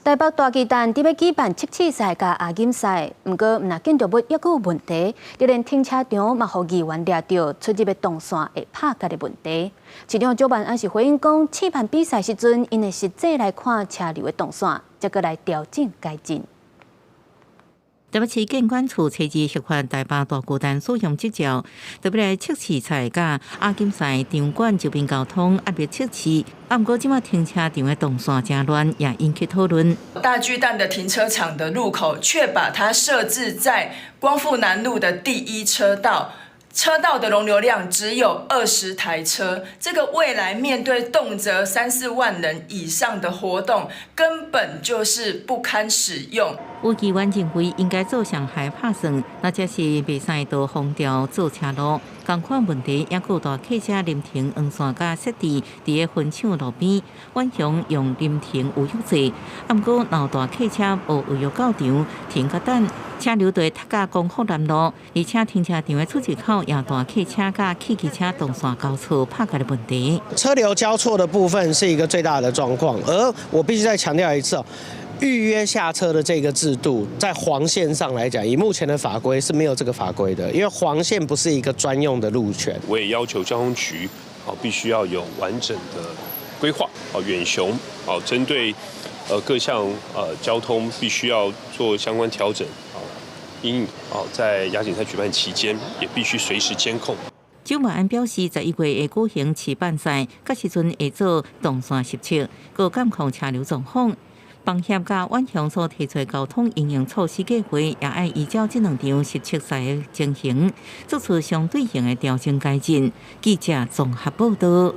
台北大巨蛋佇欲舉辦測試賽佮亞錦賽，毋過毋但建築物猶閣有問題，就連停車場嘛予議員掠著出入的動線會拍結的問題。市長蔣萬安是回應講，試辦比賽時陣，𪜶會實際來看車流的動線，才閣來調整改進。台北市建管處初二核發台北大巨蛋使用執照，特別來測試賽佮亞錦賽場館周邊交通壓力測試。啊，毋過這馬停車場的動線誠亂，也引起討論。大巨蛋的停車場的入口，卻把它設置在光復南路的第一車道，車道的容流量只有20台車，這個未來面對動輒三四萬人以上的活動，根本就是不堪使用。有議員認為應該做上海拍算，若者是袂使導風調做車路。仝款問題，猶閣有大客車臨停黃線佮設置佇个分廠路邊，遠雄用臨停預約制。啊，毋過若有大客車無預約到場，停較等，車流就會塞甲光復南路，而且停車場的出入口也大客車佮汽機車動線交錯拍結的問題。車流交錯的部分是一個最大的狀況，而我必須再強調一次哦。預約下車的這個制度，在黃線上來講，以目前的法規是沒有這個法規的，因為黃線不是一個專用的路權。我也要求交通局，必須要有完整的規劃，遠雄，針對各項交通必須要做相關調整，因在亞錦賽舉辦期間，也必須隨時監控。蔣萬安表示，11月會舉行試辦賽，屆時陣會做動線實測，閣監控車流狀況。房協佮遠雄所提出交通應用措施計劃，也愛依照這兩場實測賽的情形，做出相對應的調整改進。記者綜合報導。